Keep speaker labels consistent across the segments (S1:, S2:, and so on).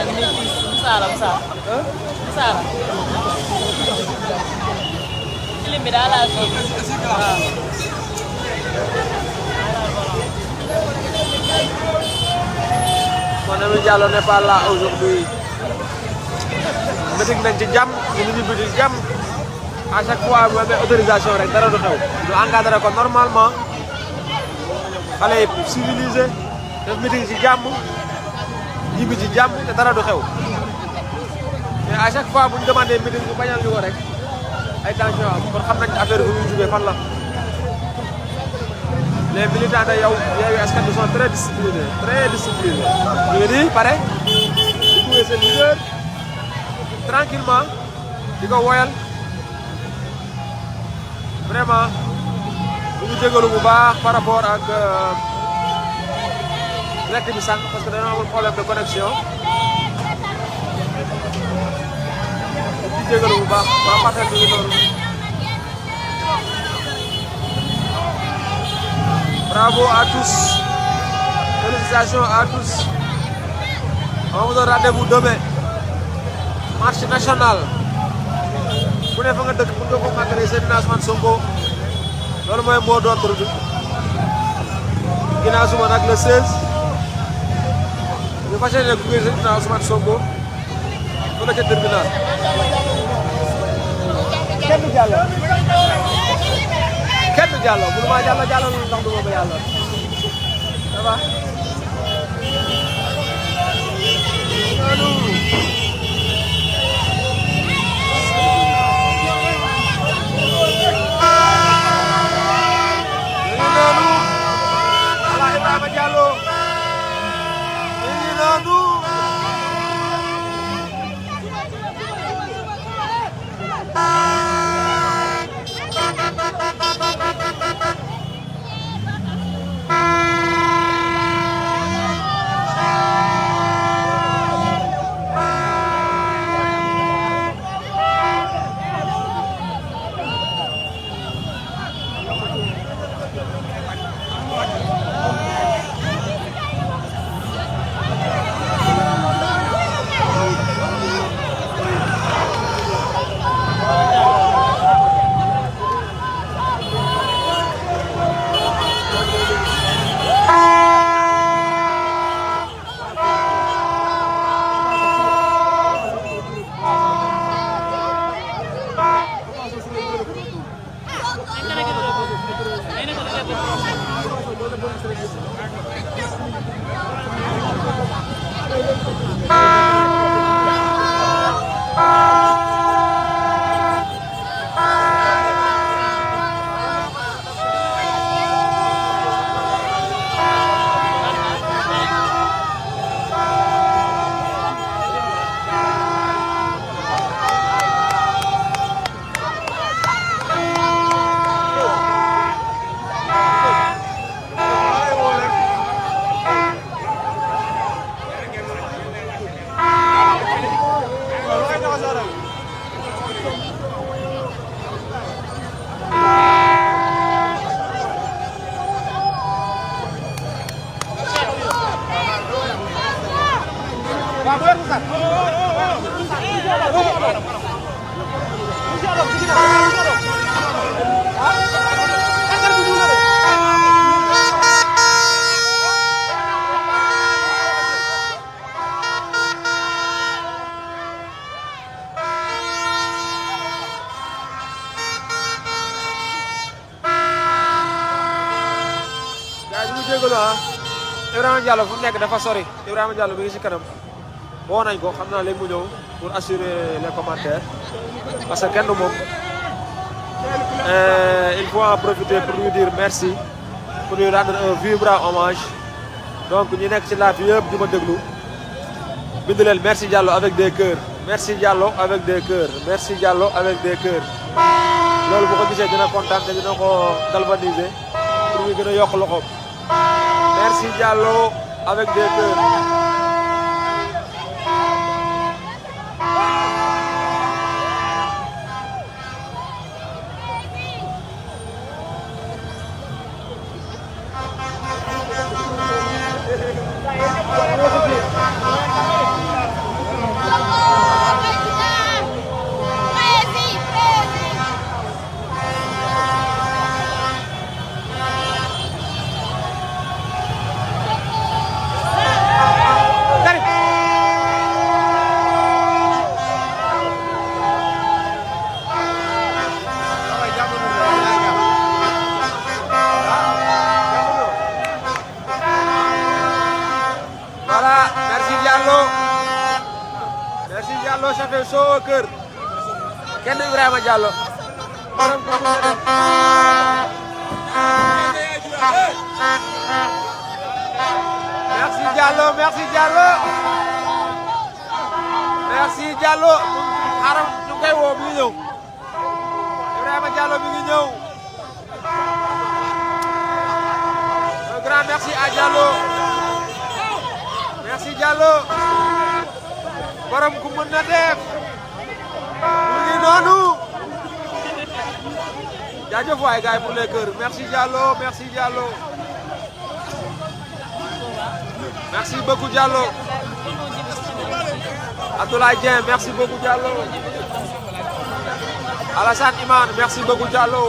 S1: ini Musara. Musara. Film beda lah sih.
S2: Mon ami Diallo n'est pas là aujourd'hui. Meeting nañ ci jàmm ñu ñibbi ci jàmm à chaque fois bu amee autorisation rek dara du xew ñu encadré ko normalement xale yi civilisé def meeting ci jàmm ñibbi ci jàmm te dara du xew mais à chaque fois bu ñu demandé meeting bu bañal ñu ko rek ay tension am kon xam nañ affaire bi muy jugee fan la les militants de Yewwi Askan Wi sont très disciplinés ñu ngi nii pare di jouer seen leader tranquillement di ko woyal vraiment bu ñu jégalu bu baax par rapport ak direct bi sànq parce que dañoo amul problème de connexion di jégalu bu baax waa parcelle bi ngi noonu bravo à tous félicitations à tous on vous donne rendez-vous demain marche nationale bu ne fa nga dëkk pour nga ko màggalee Seydina Ousmane Sonko loolu mooy mot d'ordre bi ginnaaw suba nag le 16 ñu fas yéene gunge Seydina Ousmane Sonko fële ca tribunal kenn du jàll mënu maa jàll ndax du ma ba yàlla ça va Ibrahima Diallo fu mu nekk dafa sori Ibrahima Diallo mi ngi ci kanam woo nañ ko xam naa léegi mu ñëw pour assurer les commentaires parce que kenn du moom il faut en profiter pour lui dire merci pour lui rendre un vibrant hommage donc ñu nekk ci live yëpp di ma déglu bind leen merci Diallo avec des cœurs merci Diallo avec des cœurs merci Diallo avec des cœurs loolu bu ko gisee dina kontaan te dina ko galvaniser pour ñu gën a yokk loxoom. Merci Diallo avec des cœurs. ça fait chaud au cœur kenn Ibrahima Diallo merci Diallo merci Diallo merci Diallo xaaral ñu koy woo mi ngi ñëw Ibrahima Diallo mi ngi ñëw un grand merci à Diallo merci Diallo borom ku mën na def mu ngi noonu jaajëf waay gars yi pour les cœurs merci Diallo merci Diallo merci beaucoup Diallo Abdoulaye Dieng merci beaucoup Diallo Alassane Iman merci beaucoup Diallo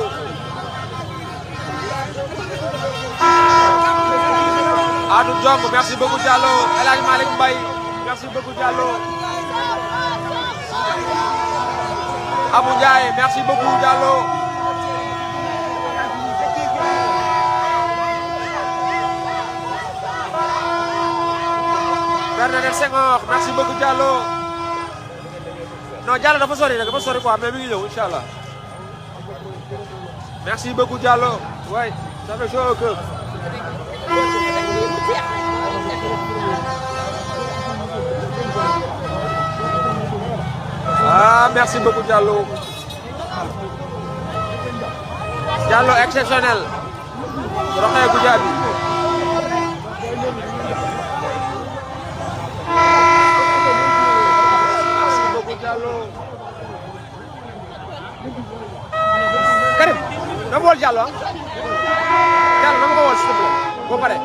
S2: Adou Diong merci beaucoup Diallo El Hadj Malick Mbaye merci beaucoup Diallo Abou Ndiaye merci beaucoup Diallo Bernadette Senghor merci beaucoup Diallo non Diallo dafa sori rek dafa sori quoi mais mi ngi ñëw inchallah merci beaucoup Diallo ouais ça fait chaud au cœur ah merci beaucoup Diallo Diallo exceptionnel Rokhaya Goudiaby merci beaucoup Diallo Karim dama wol Diallo Diallo dama ko wol s'il te plaît boo paree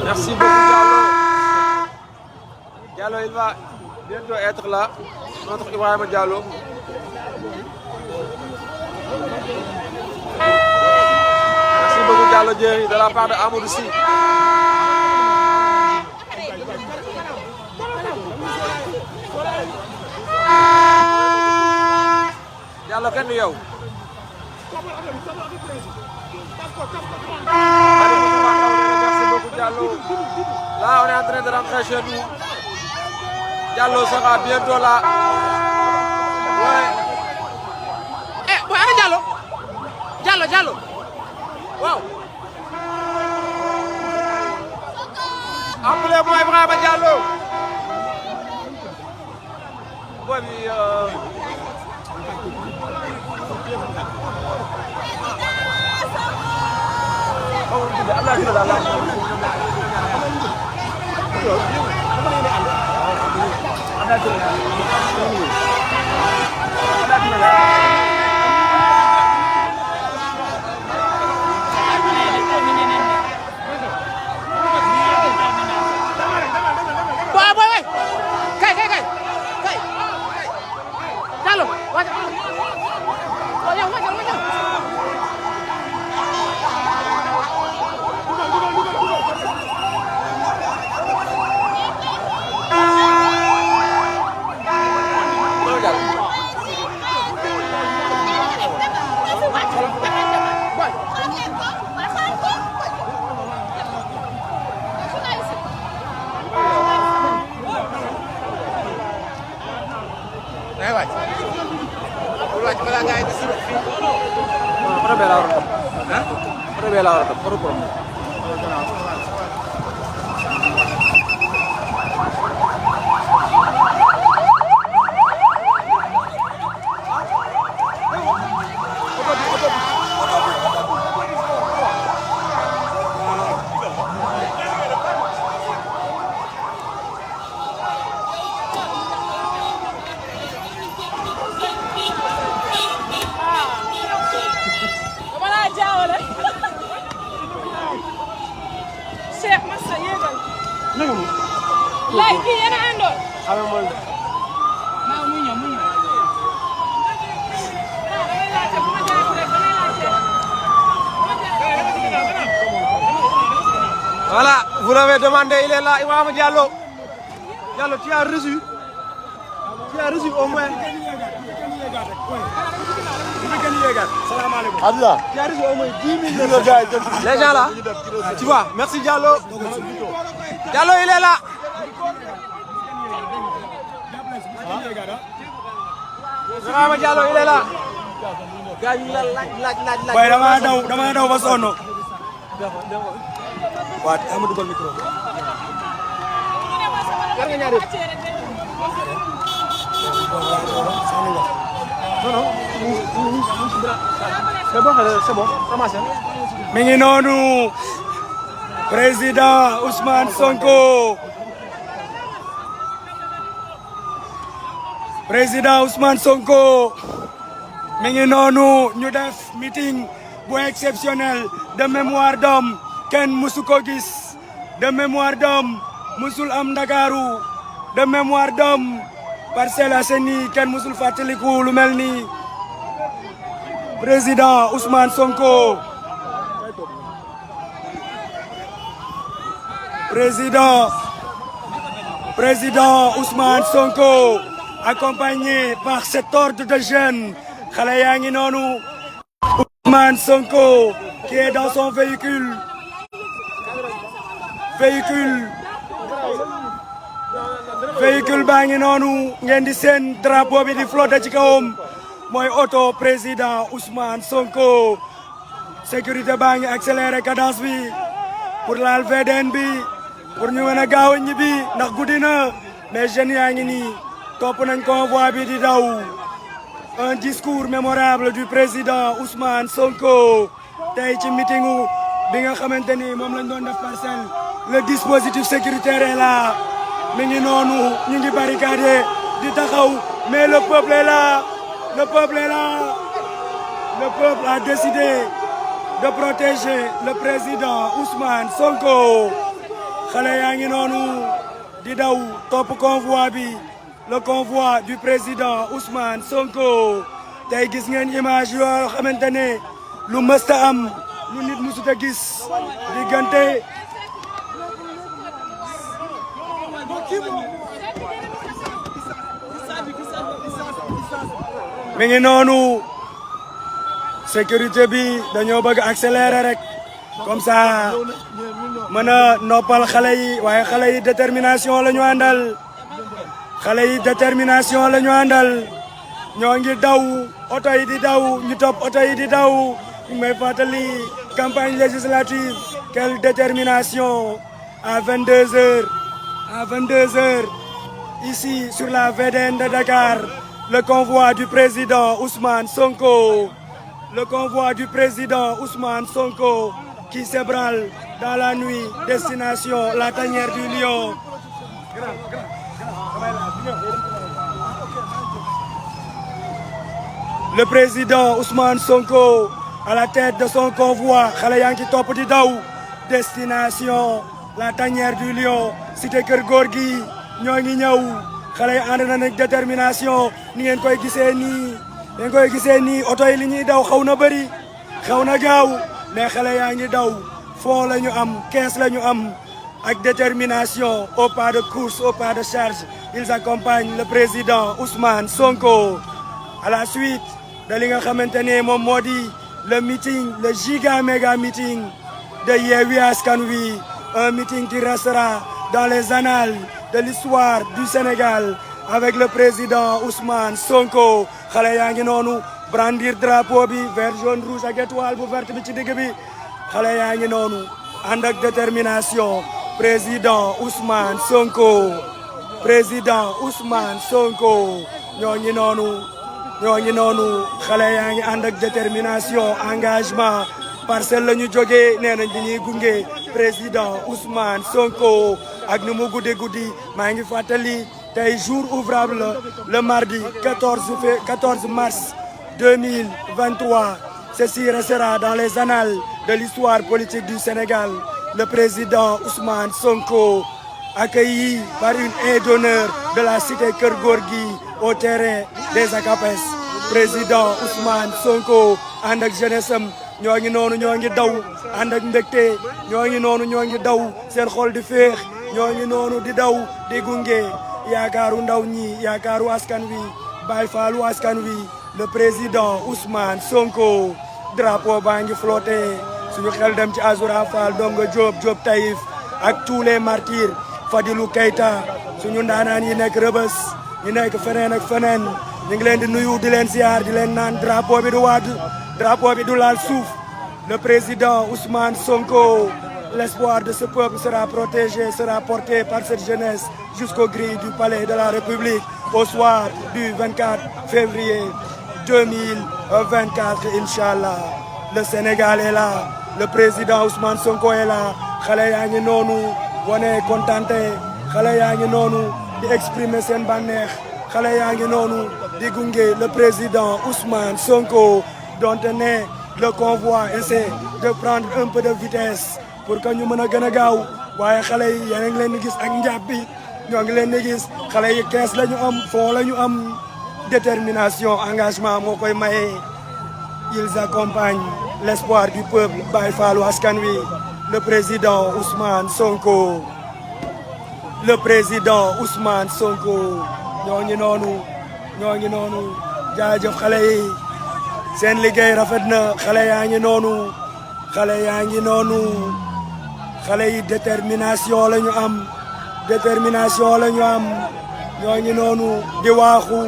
S2: merci beaucoup Diallo Diallo il va bientôt être là notre Ibrahima Diallo merci beaucoup Diallo Diéry de la part de Amadou Sy Diallo kenn du yow merci beaucoup Diallo là on est en train de rentrer chez nous Diallo sera bientôt là ouais eh boy ana Diallo Diallo Diallo waaw appelez-moi Ibrahima Diallo boy bi Voilà, vous l'avez demandé, il est là, Ibrahima Diallo. Diallo, tu as reçu au moins.
S3: Abdallah.
S2: Tu as reçu au moins 10 000 de gars. Les gens là, tu vois, merci Diallo. Diallo, il est là. Vraiment Diallo, il est là. Gars, il laaj.
S3: Boy, dama daw ba sonn. Waat ama dugal micro.
S2: C'est bon, ramassez.
S3: Mi ngi noonu président Ousmane Sonko. Président Ousmane Sonko mi ngi noonu ñu def meeting bu exceptionnel de mémoire d'homme kenn musu ko gis, de mémoire d'homme musul am Ndakaaru, de mémoire d'homme Parcelles Assainies kenn musul fàttaliku lu mel ni président Ousmane Sonko. Président Ousmane Sonko accompagné par cet ordre de jeunes. Xale yaa ngi noonu. Ousmane Sonko qui est dans son véhicule baa ngi noonu ngeen di seen drapeau bi di flotter ci kawam mooy auto président Ousmane Sonko. Sécurité baa ngi accéléré cadence bi pour laal VDN bi pour ñu mën a gaaw a ñibbi ndax guddi na mais jeunes yaa ngi nii topp nañ convoi bi di daw. Un discours mémorable du président Ousmane Sonko tey ci meetingu bi nga xamante ni moom lañ doon def Parcelles. Le dispositif sécuritaire est là mi ngi noonu ñu ngi barricadé di taxaw mais le peuple est là, le peuple est là. Le peuple a décidé de protéger le président Ousmane Sonko. Xale yaa ngi noonu di daw topp convoi bi. Le convoi du président Ousmane Sonko tey gis ngeen image yoo xamante ne lu mësta am lu nit musut a gis diggante mi ngi noonu sécurité bi dañoo bëgg accélérer rek comme ça mën a noppal xale yi waaye xale yi détermination la ñu àndal. Xale yi détermination la ñu àndal ñoo ngi daw oto yi di daw ñu topp oto yi di daw ñu may fàttali campagne législative. Quelle détermination à 22h ici sur la VDN de Dakar, le convoi du président Ousmane Sonko, le convoi du président Ousmane Sonko qui s'ébranle dans la nuit destination la tanière du Lion. Le président Ousmane Sonko à la tête de son convoi xale yaa ngi topp di daw destination la tanière du Lion cité Kër Gorgui ñoo ngi ñëw xale yi ànd na nag détermination ni ngeen koy gisee nii oto yi li ñuy daw xaw na bëri xaw na gaaw mais xale yaa ngi daw fond la ñu am kees la ñu am ak détermination au pas de course au pas de charge ils accompagnent le président Ousmane Sonko à la suite de li nga xamante ne moom moo di le meeting le giga méga meeting de Yewwi Askan Wi, un meeting qui restera dans les annales de l'histoire du Sénégal avec le président Ousmane Sonko. Xale yaa ngi noonu brandir drapeau bi vert jaune rouge ak étoile bu verte bi ci digg bi xale yaa ngi noonu ànd ak détermination président Ousmane Sonko ñoo ngi noonu xale yaa ngi ànd ak détermination engagement Parcelles la ñu jógee nee nañ dañuy gunge président Ousmane Sonko ak nu mu guddi maa ngi fàttali tey jour ouvrable le mardi 14 mars 2023. Ceci restera dans les annales de l'histoire politique du Sénégal. Le président Ousmane Sonko accueilli par une aide d'honneur de la cité Kër Gorgui au terrain des ACAPES. Président Ousmane Sonko ànd ak jeunesse am ñoo ngi noonu ñoo ngi daw ànd ak mbégte ñoo ngi noonu ñoo ngi daw seen xol di féex ñoo ngi noonu di daw di gunge yaakaaru ndaw ñi yaakaaru askan wi Baye Fallu askan wi le président Ousmane Sonko drapeau baa ngi flotté suñu xel dem ci Azoura Fall Dongo Diop Taïf ak tous les martyrs Fadilou Keita suñu ndaanaan yi nekk Rëbës ñu nekk feneen ak feneen ñu ngi leen di nuyu di leen ziar di leen naan drapeau bi du wàdd drapeau bi du laal suuf le président Ousmane Sonko l'espoir de ce peuple sera protégé sera porté par cette jeunesse jusqu'aux grilles du palais de la République au soir du 24 février 2024 Inch'Allah le Sénégal est là le président Ousmane Sonko est là xale yaa ngi noonu wane kontante xale yaa ngi noonu di exprimer seen bànneex xale yaa ngi noonu di gunge le président Ousmane Sonko donte ne le convoi essaie de prendre un peu de vitesse pour que ñu mën a gën a gaaw waaye xale yi yéen a ngi leen di gis ak njàpp bi ñoo ngi leen di gis xale yi 15 la ñu am fond la ñu am détermination engagement moo koy maye ils accompagnent l'espoir du peuple Baye Fallu askan wi le président Ousmane Sonko le président Ousmane Sonko ñoo ngi noonu jaajëf xale yi seen liggéey rafet na xale yaa ngi noonu xale yi détermination la ñu am ñoo ngi noonu di waaxu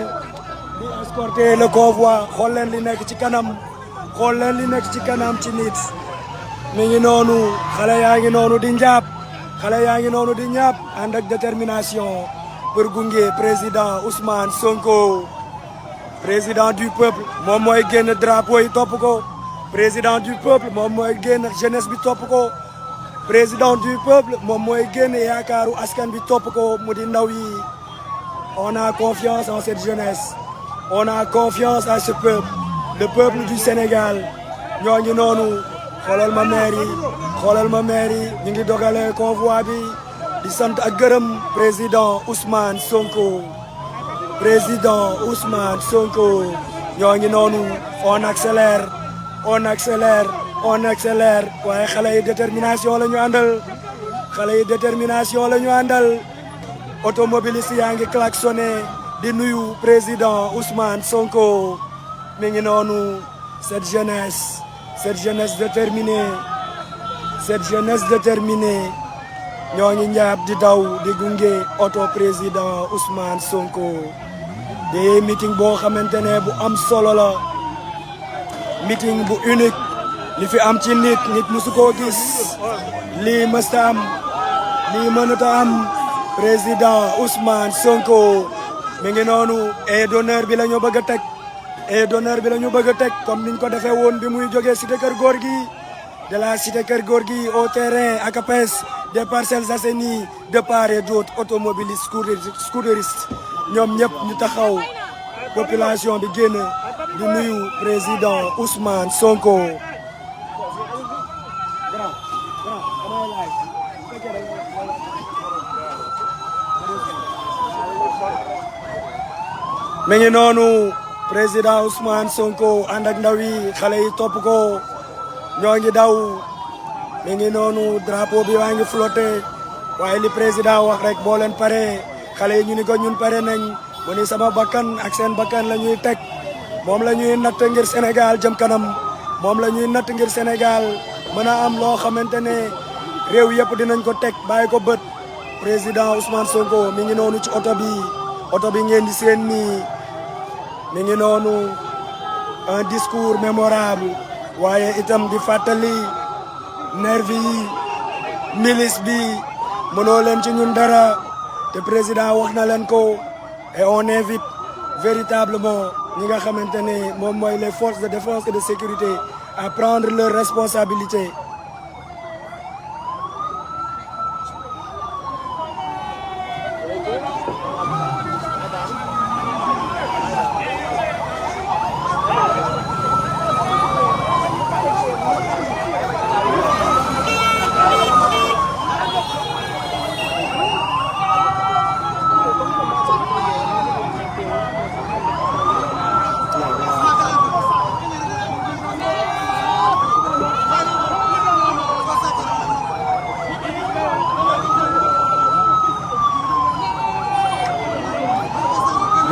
S3: di escorter le convoi xool leen li nekk ci kanam ci nit mi ngi noonu xale yaa ngi noonu di njàpp ànd ak détermination pour gunge président Ousmane Sonko président du peuple moom mooy génn drapeau yi topp ko président du peuple moom mooy génn jeunesse bi topp ko président du peuple moom mooy génn yaakaaru askan bi topp ko mu di ndaw yi on a confiance en cette jeunesse on a confiance à ce peuple le peuple du Sénégal ñoo ngi noonu xoolal ma maire yi ñu ngi dogalee convoi bi di sant ak gërëm président Ousmane Sonko ñoo ngi noonu on accélère waaye xale yi détermination la ñu àndal automobiliste yaa ngi klaxonné di nuyu président Ousmane Sonko mi ngi noonu cette jeunesse déterminée ñoo ngi njaab di daw di gunge auto président Ousmane Sonko di meeting boo xamante ne bu am solo la meeting bu unique li fi am ci nit musu koo gis lii mësta am lii mënuta am président Ousmane Sonko mi ngi noonu et d'honneur bi la ñu bëgg a teg comme niñ ko defee woon bi muy jógee cité Kër Gorgui de la cité Kër Gorgui au terrain ACAPES des Parcelles Assainies de part et d'autre automobilistes scooteristes ñoom ñëpp ñu taxaw population bi génn di nuyu président Ousmane Sonko. mi ngi noonu président Ousmane Sonko ànd ak ndaw yi xale yi topp ko ñoo ngi daw mi ngi noonu drapeau bi waa ngi flotté waaye li président wax rek boo leen pare xale yi ñu ni ko ñun pare nañ mu ni sama bakkan ak seen bakkan la ñuy teg moom la ñuy natt ngir Sénégal jëm kanam moom la ñuy natt ngir Sénégal mën a am loo xamante ne réew yëpp dinañ ko teg bàyyi ko bët président Ousmane Sonko mi ngi noonu ci oto bi ngeen di seen nii mi ngi noonu un discours mémorable waaye itam di fàttali nervi yi milice bi mënoo leen ci ñun dara te président wax na leen ko et on invite véritablement ñi nga xamante ne moom mooy les forces de défense et de sécurité à prendre leurs responsabilités.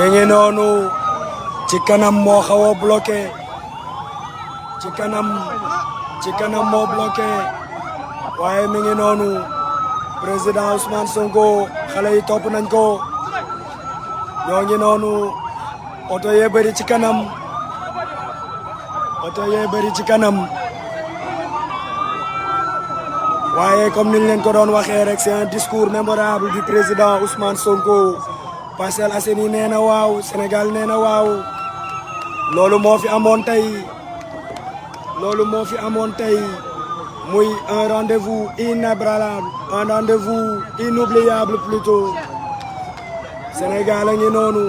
S3: mi ngi noonu ci kanam moo xaw a bloqué ci kanam moo bloqué waaye mi ngi noonu président Ousmane Sonko xale yi topp nañ ko ñoo ngi noonu oto yee bëri ci kanam waaye comme niñ leen ko doon waxee rek c'est un discours mémorable du président Ousmane Sonko Parcelles Assainies nee na waaw Sénégal nee na waaw loolu moo fi amoon tey muy un rendez-vous inébranlable un rendez-vous inoubliable plutôt Sénégal a ngi noonu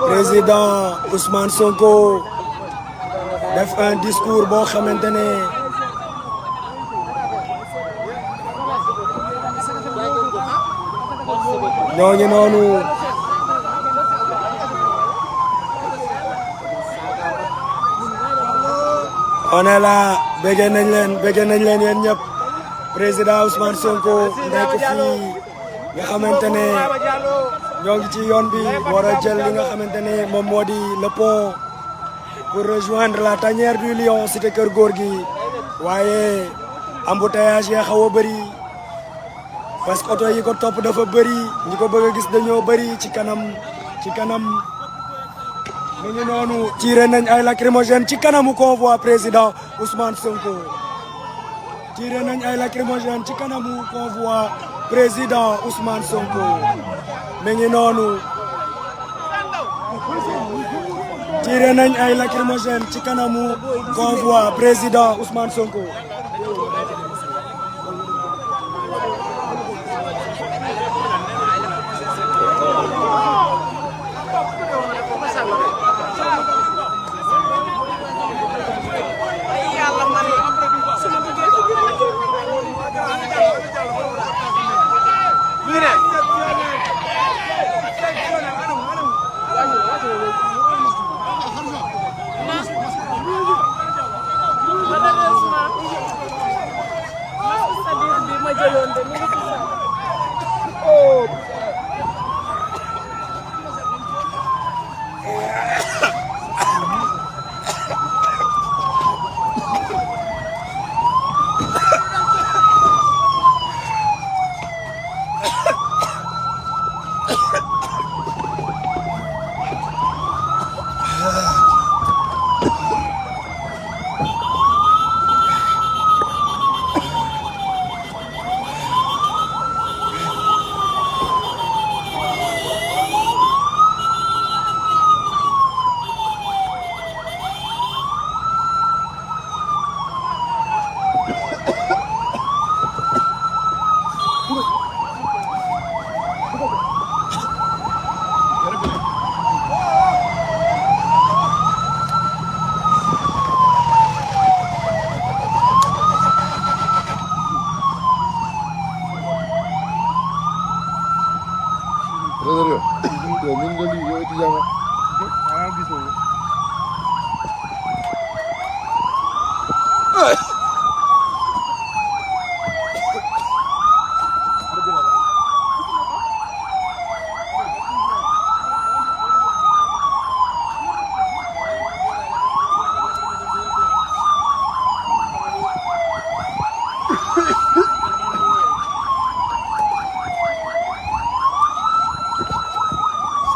S3: président Ousmane Sonko def un discours boo xamante ne ñoo ngi noonu on est là bëgg nañ leen yéen ñëpp président Ousmane Sonko nekk fii nga xamante ne ñoo ngi ci yoon bi war a jël li nga xamante ne moom moo di le pont pour rejoindre la tanière du Lion cité Kër Gorgui waaye embouteillage yi xaw a bëri parce que oto yi ko topp dafa bëri ñi ko bëgg a gis dañoo bëri ci kanam mu ngi noonu tiré nañ ay lacrymogène ci kanamu convoi président Ousmane Sonko tiré nañ ay lacrymogène ci kanamu convoi président Ousmane Sonko mi ngi noonu tiré nañ ay lacrymogène ci kanamu convoi président Ousmane Sonko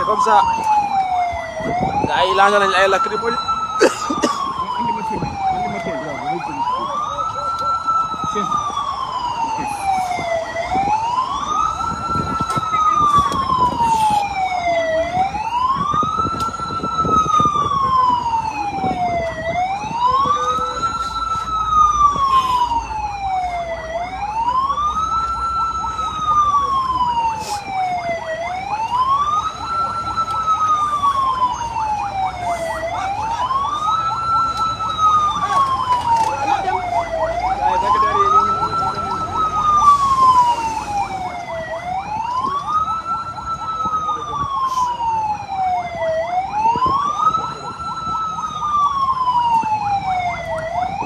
S2: comme ça gars yi lancé nañ ay lacrymogène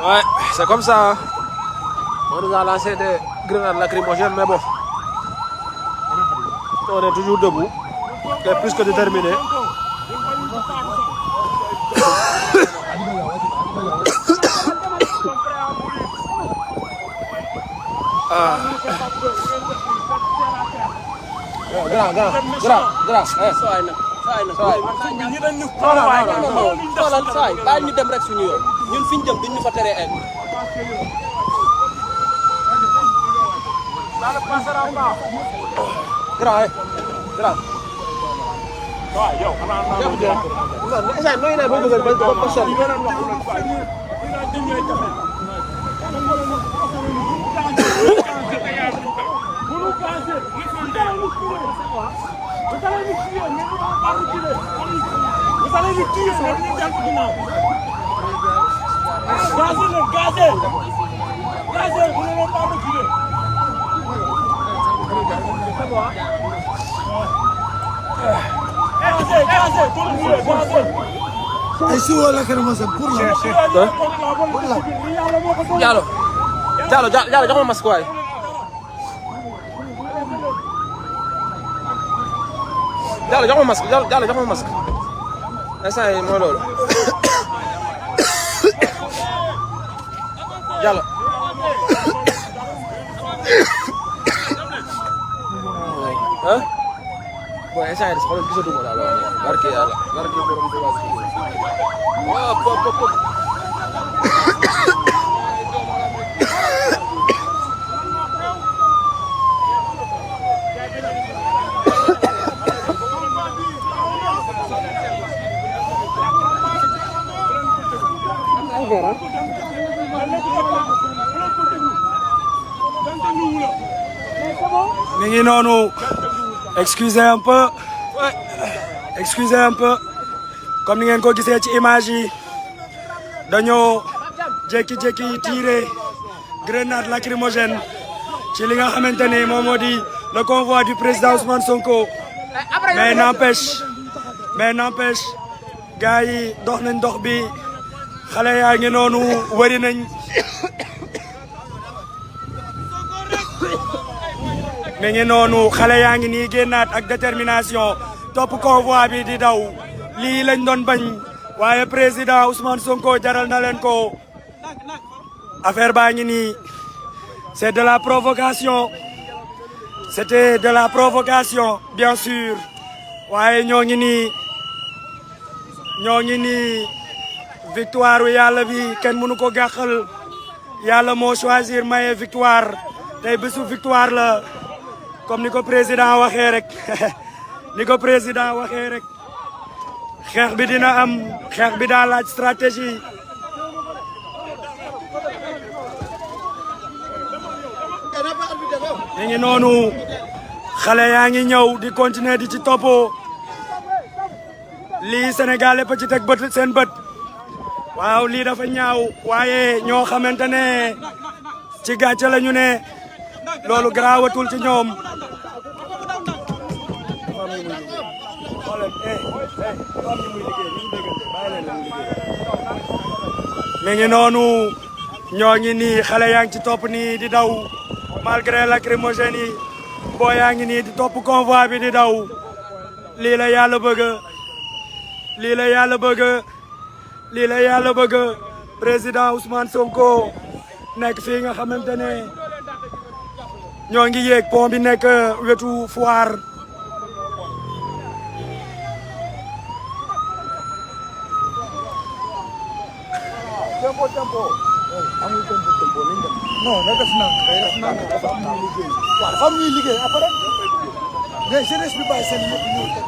S2: ouais c'est comme ça On nous a lancé des grenades lacrymogènes, mais bon. On est toujours debout. Et plus que déterminé.
S4: Saay bàyyi ñu dem rek suñu yoon ñun fi ñu jëm duñ ñu fa teree egg. Diallo jox ma masque waay. Diallo jox ma masque Diallo jox ma masque. instant yii mooy loolu. Diallo. ah. bon instant yii xoolal gisatuma daal waaw barke yàlla barke borom bi waaw pop.
S3: mi ngi noonu excusez un peu comme ni ngeen ko gisee ci image yi dañoo jékki-jékki tiré grenade lacrymogène ci li nga xamante ni moom moo di le convoi du président Ousmane Sonko mais n'empêche gars yi dox nañ dox bi xale yaa ngi noonu wëri nañ mi ngi noonu xale yaa ngi nii génnaat ak détermination topp convoi bi di daw lii lañ doon bañ waaye président Ousmane Sonko jaral na leen ko affaire baa ngi nii c'est de la provocation c'était de la provocation bien sûr waaye ñoo ngi nii victoire wu yàlla bi kenn mënu ko gàqal yàlla moo choisir maye victoire tey bésu victoire la comme ni ko président waxee rek xeex bi dina am xeex bi daa laaj stratégie mi ngi noonu xale yaa ngi ñëw di continuer di ci toppoo lii Sénégal lépp ci teg bët seen bët waaw lii dafa ñaaw waaye ñoo xamante ne ci gàcce la ñu ne loolu garaawatul ci ñoom mi ngi noonu ñoo ngi nii xale yaa ngi ci topp nii di daw malgré lacrymogène yi boo yaa ngi nii di topp convoi bi di daw lii la yàlla bëgg président Ousmane Sonko nekk fii nga xamante ne ñoo ngi yéeg pont bi nekk wetu foire
S5: non na def nang dafa am ñuy liggéey waaw dafa am ñuy liggéey après mais jeunesse bi bàyyi seen yëpp ñëw teg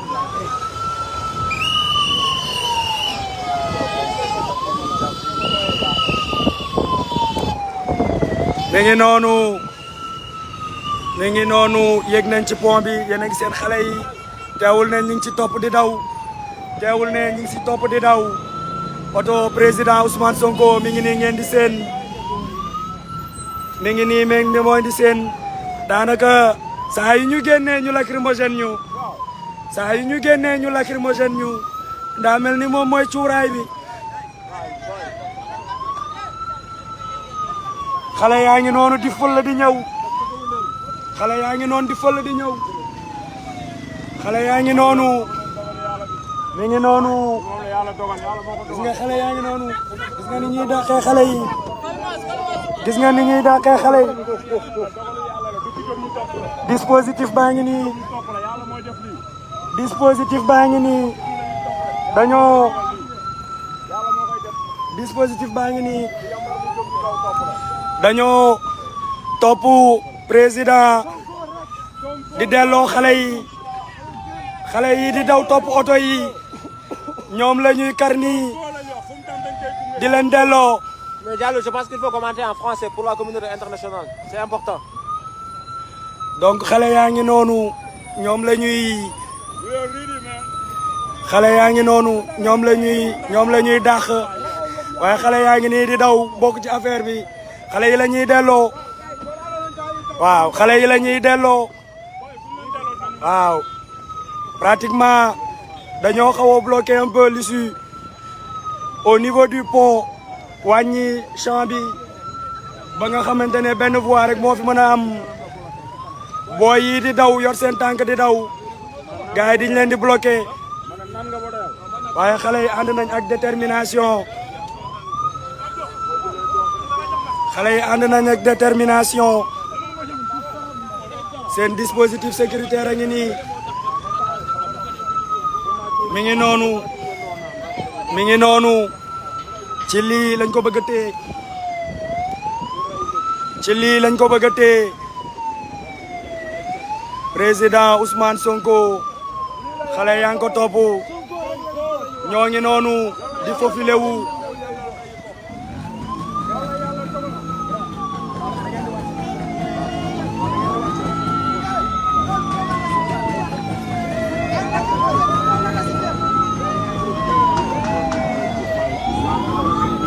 S3: mi ngi noonu yéeg nañ ci pont bi yéen a ngi seen xale yi teewul ne ñu ngi ci topp di daw oto président Ousmane Sonko mi ngi nii ngeen di seen mi ngi mooy di seen daanaka saa yu ñu génnee ñu lacrymogène ñu ndaa mel ni moom mooy cuuraay bi xale yaa ngi noonu di fël di ñëw xale yaa ngi noonu di fël di ñëw xale yaa ngi noonu mi ngi noonu gis nga xale yaa ngi noonu gis nga ni ñuy dàqee xale yi gis nga ni ñuy dàqee xale yi dispositif baa ngi nii dispositif baa ngi nii dañoo dispositif baa ngi nii dañoo topp président di delloo xale yi di daw topp oto yi ñoom la ñuy kar nii di leen delloo.
S2: Mais Diallo, je pense qu'il faut commenter en français pour la communauté internationale. C'est important.
S3: donc xale yaa ngi noonu ñoom la ñuy xale yaa ngi noonu ñoom la ñuy dàq waaye xale yaa ngi nii di daw bokk ci affaire bi xale yi la ñuy delloo waaw xale yi la ñuy delloo waaw pratiquement dañoo xaw a bloqué un peu l'issue au niveau du pont wàññi champ bi ba nga xamante ne benn voie rek moo fi mën a am booy yi di daw yor seen tànk di daw gars yi diñ leen di bloqué waaye xale yi ànd nañ ak détermination xale yi ànd nañ ak détermination seen dispositif sécuritaire a ngi nii mi ngi noonu ci lii lañ ko bëgg a téye ci lii lañ ko bëgg a téye président Ousmane Sonko xale yaa ngi ko topp ñoo ngi noonu di faufilé wu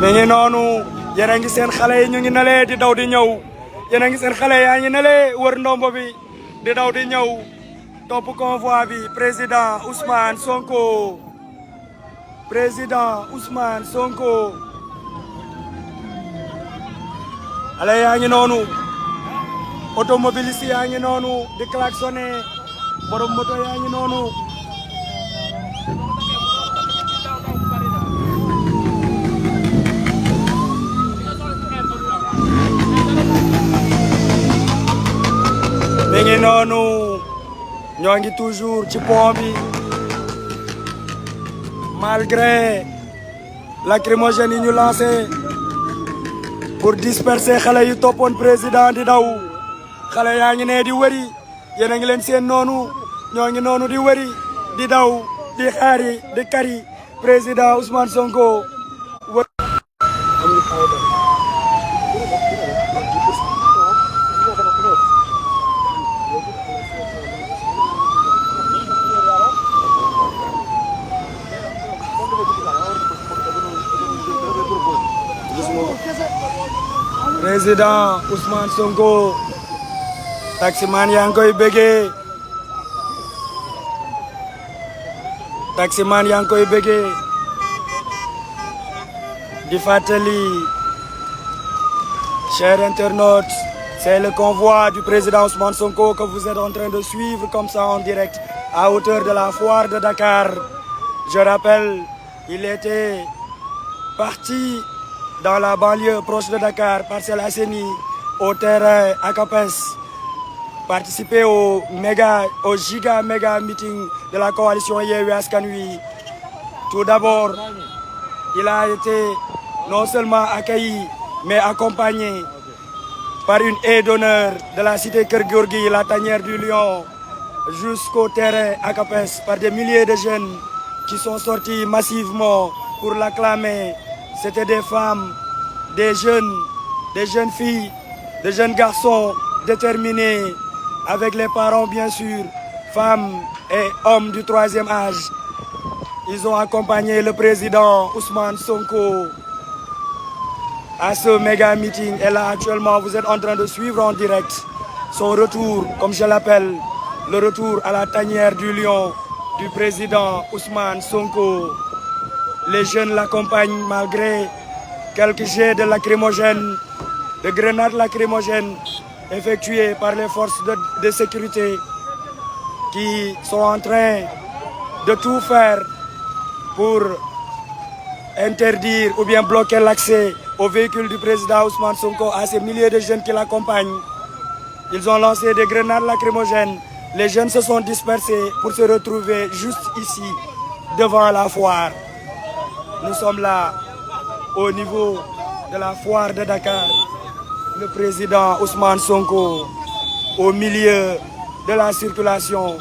S3: mi ngi noonu yéen a ngi seen xale yi ñu ngi nalee di daw di ñëw yéen a ngi seen xale yaa ngi nalee wër ndombo bi di daw di ñëw topp convoi bi président Ousmane Sonko président Ousmane Sonko xale yaa ngi noonu automobiliste yaa ngi noonu di klaxonné borom moto yaa ngi noonu mi ngi noonu ñoo ngi toujours ci pont bi malgré lacrymogène yi ñu lancé pour disperser xale yu toppoon président di daw xale yaa ngi ne di wëri yéen a ngi leen seen noonu ñoo ngi noonu di wëri di daw di xaari di kari président Ousmane Sonko président Ousmane Sonko taximan yaa ngi koy bëggee taximan yaa ngi koy bëggee di fàttali chers internautes c'est le convoi du président Ousmane Sonko que vous êtes en train de suivre comme ça en direct à hauteur de la foire de Dakar. Je rappelle, il était parti dans la banlieue proche de Dakar, Parcelles Assainies, au terrain ACAPES, participer au giga méga meeting de la coalition Yewwi Askan Wi. Tout d'abord, il a été non seulement accueilli, mais accompagné par une aide d'honneur de la cité Keur Gorgui, la tanière du Lion, jusqu'au terrain ACAPES, par des milliers de jeunes qui sont sortis massivement pour l'acclamer. C'était des femmes, des jeunes filles, des jeunes garçons déterminés, avec les parents bien sûr, femmes et hommes du troisième âge. Ils ont accompagné le président Ousmane Sonko à ce méga meeting. Et là actuellement, vous êtes en train de suivre en direct son retour, comme je l'appelle, le retour à la tanière du Lion du président Ousmane Sonko. Les jeunes l'accompagnent malgré quelques jets de lacrymogènes de grenades lacrymogènes effectuées par les forces de sécurité qui sont en train de tout faire pour interdire ou bien bloquer l'accès au véhicule du président Ousmane Sonko à ces milliers de jeunes qui l'accompagnent. Ils ont lancé des grenades lacrymogènes. Les jeunes se sont dispersés pour se retrouver juste ici, devant la foire. Nous sommes là, au niveau de la foire de Dakar. Le président Ousmane Sonko, au milieu de la circulation.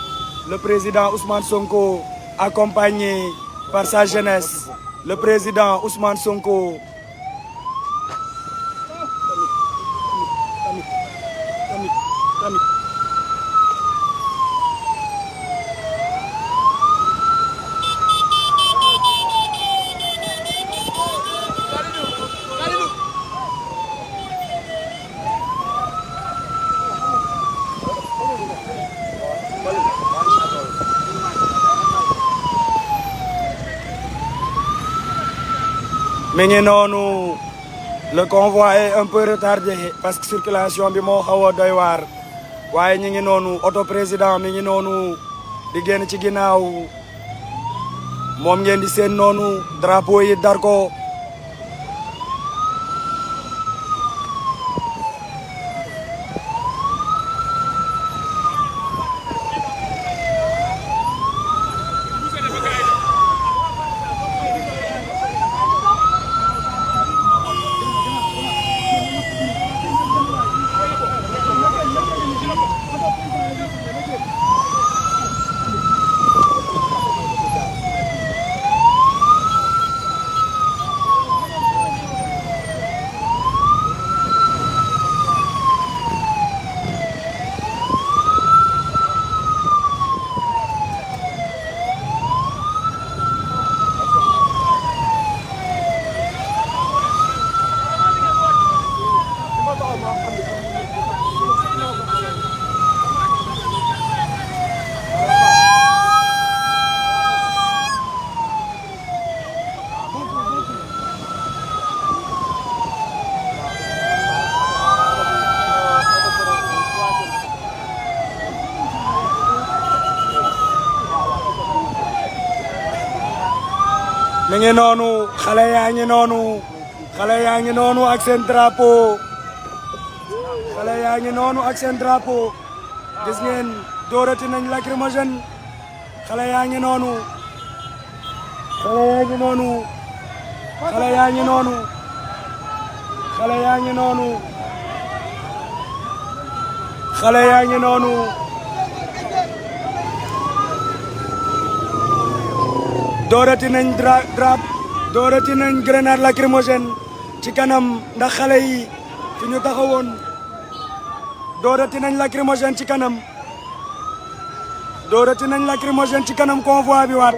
S3: Le président Ousmane Sonko, accompagné par sa jeunesse. Le président Ousmane Sonko. Mais non, le convoi est un peu retardé parce que la circulation bi moo xaw a doy waar waaye ñu ngi noonu auto président mi ngi noonu di génn ci ginnaaw moom ngeen di seen noonu drapeau yi dar ko mi ngi noonu xale yaa ngi noonu ak seen drapeau xale yaa ngi noonu ak seen drapeau gis ngeen doorati nañ lacrymogène xale yaa ngi noonu xale yaa ngi noonu xale yaa ngi noonu xale yaa ngi noonu xale yaa ngi noonu doorati nañ grenade lacrymogène ci kanam ndax xale yi fi ñu taxawoon doorati nañ lacrymogène ci kanam doorati nañ lacrymogène ci kanam convoi bi waat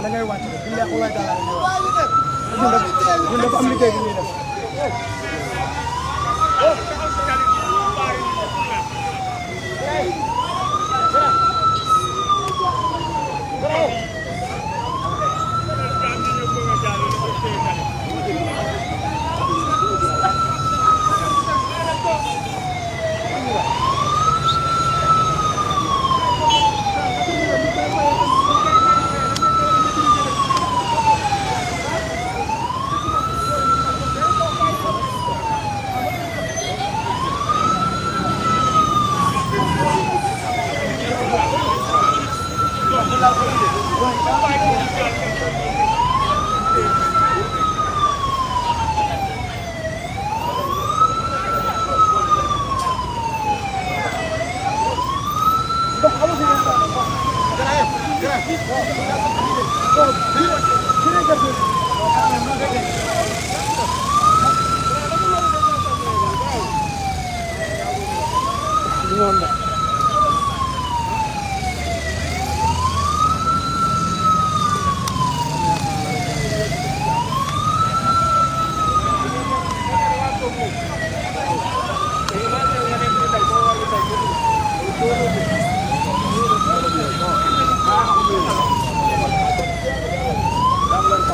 S3: da ngay wàcc bi la wala dara ñun dafa am liggéey bi ñuy def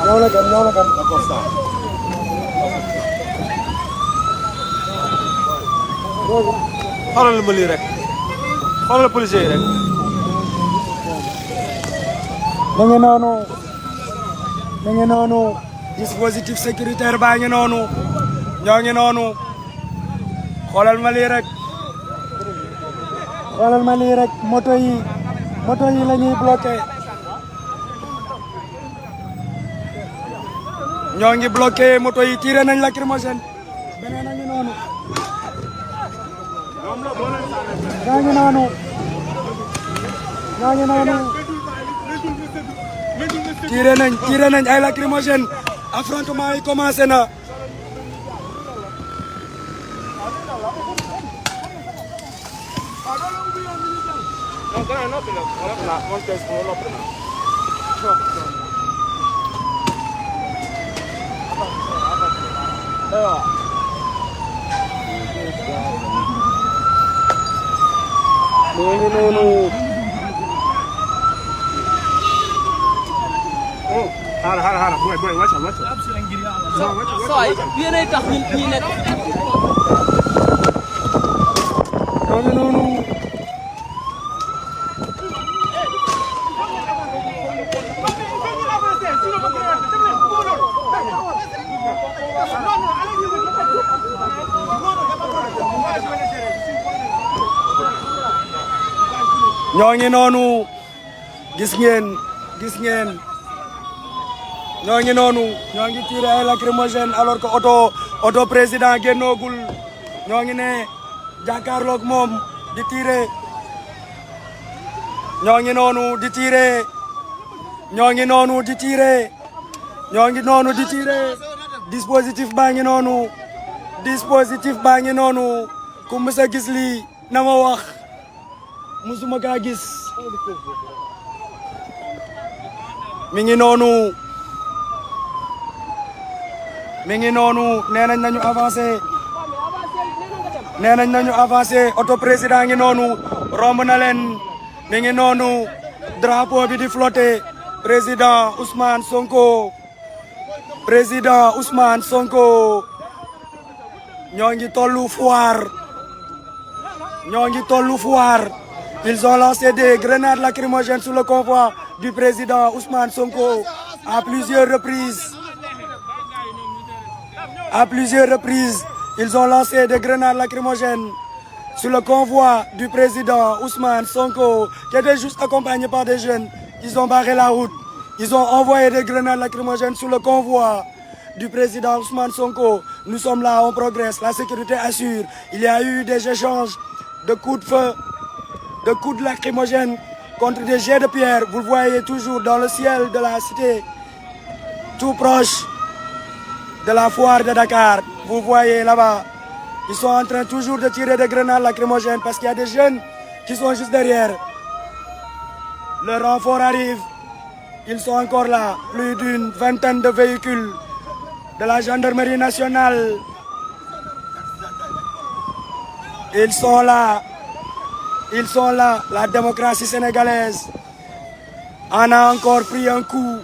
S3: ñëw na kan
S2: constant xoolal ma lii rek xoolal policier yi rek
S3: da ngi noonu dispositif sécuritaire baa ngi noonu ñoo ngi noonu xoolal ma lii rek moto yi la ñuy bloqué ñoo ngi bloqué moto yi tiré nañ lacrymogène beneen a ngi noonu ñoo ngi noonu tiré nañ ay lacrymogène affrontement yi commencé na ñoo ngi noonu
S5: xaaral boy wàccal
S1: sooy yéenay tax ñi nekk
S3: ñoo ngi noonu ñoo ngi noonu gis ngeen ñoo ngi noonu ñoo ngi tiré ay lacrymogène alors que auto président génnoogul ñoo ngi ne jàkkaarloog moom di tiré ñoo ngi noonu di tiré ñoo ngi noonu di tiré dispositif baa ngi noonu ku mës a gis lii na ma wax musuma kaa gis mi ngi noonu nee nañ nañu avancé auto président ngi noonu romb na leen mi ngi noonu drapeau bi di flotter président Ousmane Sonko ñoo ngi tollu foire ils ont lancé des grenades lacrymogènes sur le convoi du président Ousmane Sonko à plusieurs reprises. Ils ont lancé des grenades lacrymogènes sur le convoi du président Ousmane Sonko, qui était juste accompagné par des jeunes. Ils ont barré la route. Ils ont envoyé des grenades lacrymogènes sur le convoi du président Ousmane Sonko. Nous sommes là, on progresse, la sécurité assure. Il y a eu des échanges de coups de feu, de coups de lacrymogènes contre des jets de pierre. Vous le voyez toujours dans le ciel de la cité, tout proche de la foire de Dakar. Vous voyez là-bas, ils sont en train toujours de tirer des grenades lacrymogènes parce qu'il y a des jeunes qui sont juste derrière. Le renfort arrive. Ils sont encore là. Plus d'une vingtaine de véhicules de la gendarmerie nationale. Ils sont là. La démocratie sénégalaise en a encore pris un coup.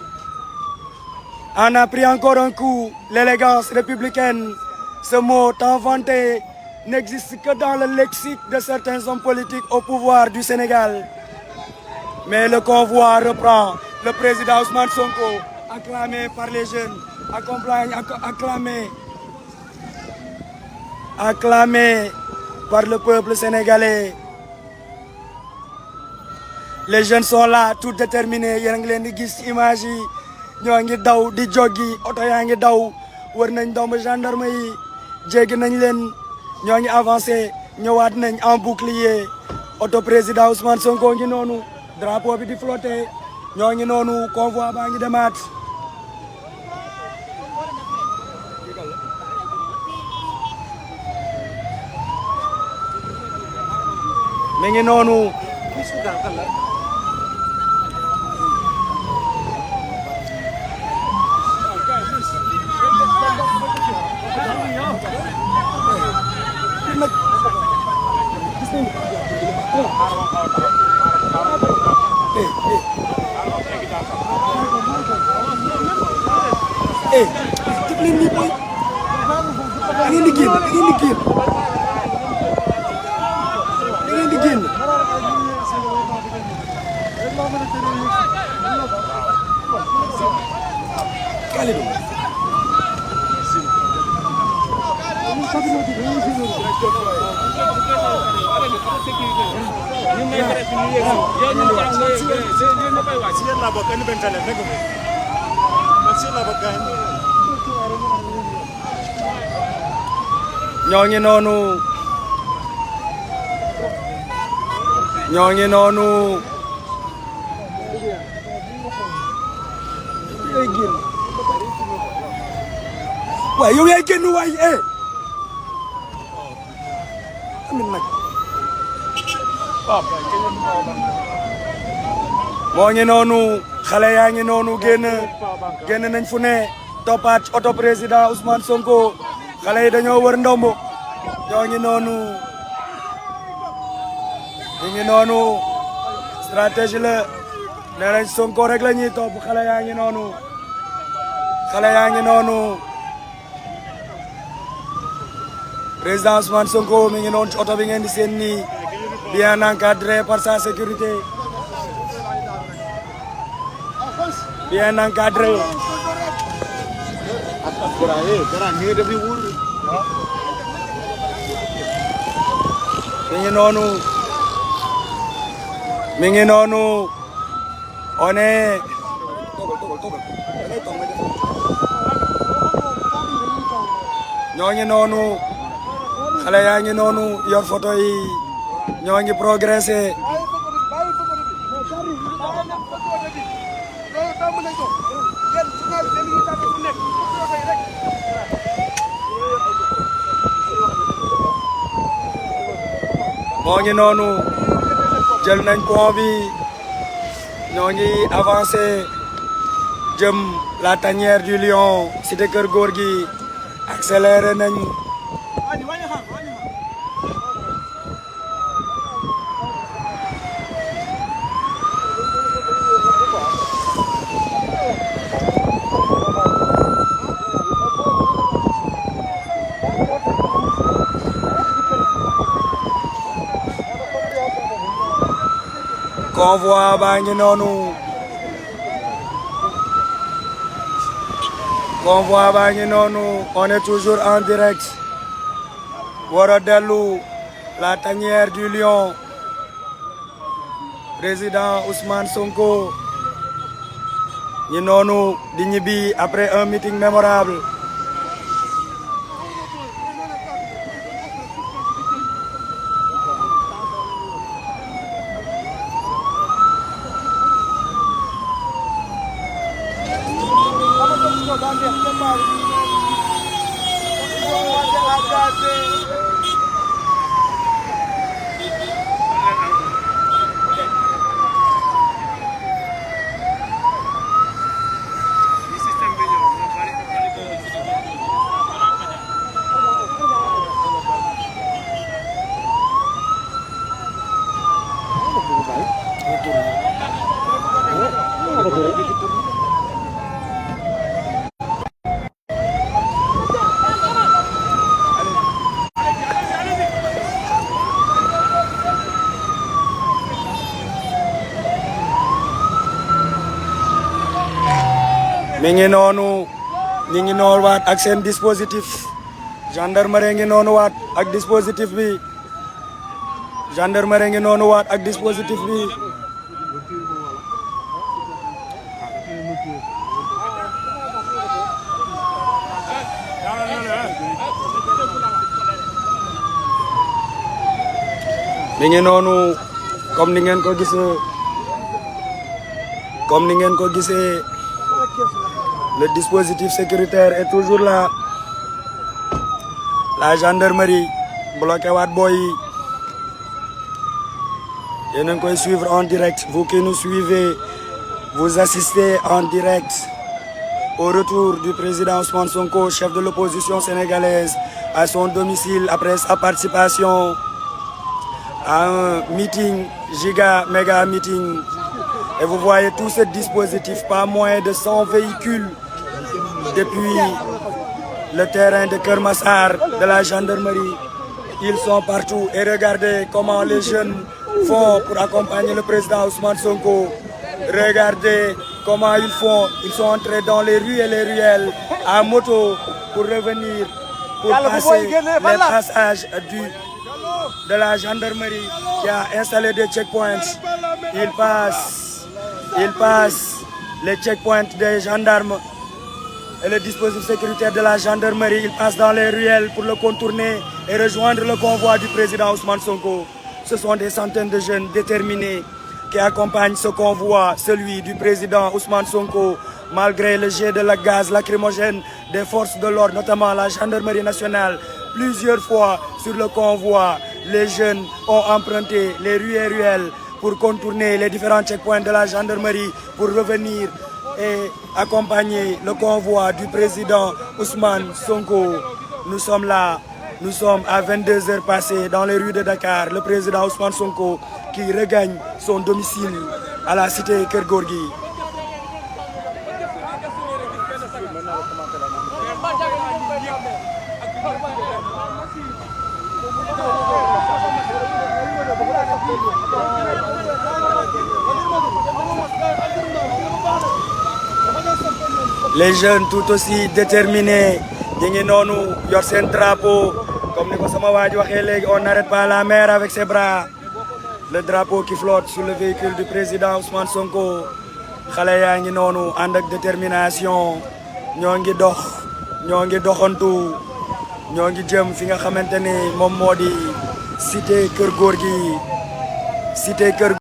S3: On a pris encore un coup. L'élégance républicaine, ce mot tant vanté, n'existe que dans le lexique de certains hommes politiques au pouvoir du Sénégal. Mais le convoi reprend. Le président Ousmane Sonko, acclamé par les jeunes, acclamé par le peuple sénégalais. Les jeunes sont là, tout déterminés. Yéen a ngi leen di gis image yi. Ñoo ngi daw di joggi oto yaa ngi daw wër nañ doomu gendarme yi jéggi nañ leen ñoo ngi avancé ñëwaat nañ en bouclier oto président Ousmane Sonko ngi noonu drapeau bi di flotté ñoo ngi noonu convoi baa ngi demaat mi ngi noonu eh def leen nii boy da ngeen di génn da ngeen di génn da ngeen di génn Kalidou ñoo ngi noonu waaye yow yaay génn waay amin nag moo ngi noonu xale yaa ngi noonu génn nañ fu ne toppaat oto président Ousmane Sonko xale yi dañoo wër ndombo ñoo ngi noonu ñu ngi noonu stratégie la nee nañ Sonko rek la ñuy topp xale yaa ngi noonu président Ousmane Sonko mi ngi noonu ci oto bi ngeen di seen nii bien encadré par sa sécurité bien encadré mi ngi noonu on est ñoo ngi noonu xale yaa ngi noonu yor photo yi ñoo ngi progressé moo ngi noonu jël nañ pont bi ñoo ngi avancé jëm la tanière du Lion cité Kër Gorgui accéléré nañ convoi baa ngi noonu on est toujours en direct war a dellu la tanière du Lion président Ousmane Sonko ñi noonu di ñibbi après un meeting mémorable mi ngi noonu ñi ngi noonu waat ak seen dispositif gendarmerie ngi noonu waat ak dispositif bi gendarmerie ngi noonu waat ak dispositif bi mi ngi noonu comme ni ngeen ko gisee le dispositif sécuritaire est toujours là la gendarmerie bloqué waat boy yi yéen a ngi koy suivre en direct vous qui nous suivez vous assistez en direct au retour du président Ousmane Sonko chef de l'opposition sénégalaise à son domicile après sa participation à un meeting méga meeting. Et vous voyez tout ce dispositif, pas moins de 100 véhicules depuis le terrain de Kermassar, de la gendarmerie. Ils sont partout et regardez comment les jeunes font pour accompagner le président Ousmane Sonko. Regardez comment ils font. Ils sont entrés dans les rues et les ruelles à moto pour revenir, pour passer les passages de la gendarmerie qui a installé des checkpoints. Ils passent les checkpoints des gendarmes et le dispositif sécuritaire de la gendarmerie. Ils passent dans les ruelles pour le contourner et rejoindre le convoi du président Ousmane Sonko. Ce sont des centaines de jeunes déterminés qui accompagnent ce convoi, celui du président Ousmane Sonko, malgré le jet de la gaz lacrymogène des forces de l'ordre, notamment la gendarmerie nationale. Plusieurs fois sur le convoi, les jeunes ont emprunté les rues et ruelles pour contourner les différents checkpoints de la gendarmerie pour revenir et accompagner le convoi du président Ousmane Sonko. Nous sommes là, nous sommes à 22 heures passées dans les rues de Dakar. Le président Ousmane Sonko qui regagne son domicile à la cité Keur Gorgui. Les jeunes tout aussi déterminés, ñi ngi noonu yor seen drapeau comme ni ko sama waa ji waxee léegi, on n'arrête pas la mer avec ses bras. Le drapeau qui flotte sur le véhicule du président Ousmane Sonko. Xale yaa ngi noonu ànd ak détermination, ñoo ngi dox, ñoo ngi doxantu, ñoo ngi jëm fi nga xamante ni moom moo di cité Keur Gorgui, cité Keur